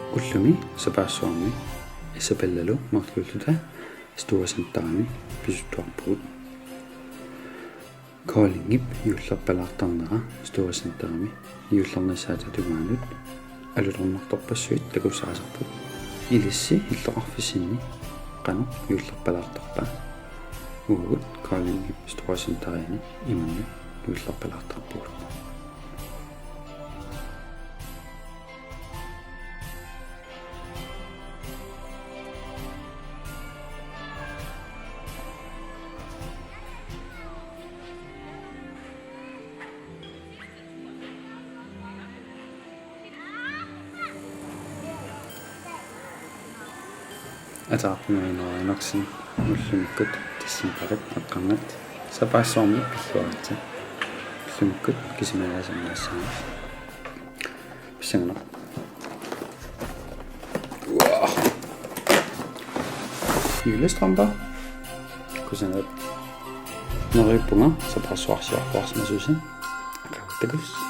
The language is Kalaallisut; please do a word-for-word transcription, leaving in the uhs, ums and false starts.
Ullumi sapaassuarmi Isabellalu marluulluta Stora Centerimi pisuttuarpugut. Koldingip juullerpalaartarnera Stora Centerimi juullernissaata tungaanut alutornartorpassuit takussaasarput. Ilissi illoqarfissinni qanoq juullerpalaartarpa? Uagut Koldingip Stora Centeriani imannak juullerpalaartarpugut. Ataatsimiinnerup Enoksen ullumikkut decembarip aqqarngat sapaassuarmi pilluaritsi. Ullumikkut kisimiilaasannaassaagut. Pissanganaq. Julie Strømper. Kusanaq. Neriuppunga sapaassuarsiorluarsimasusi. Takuss.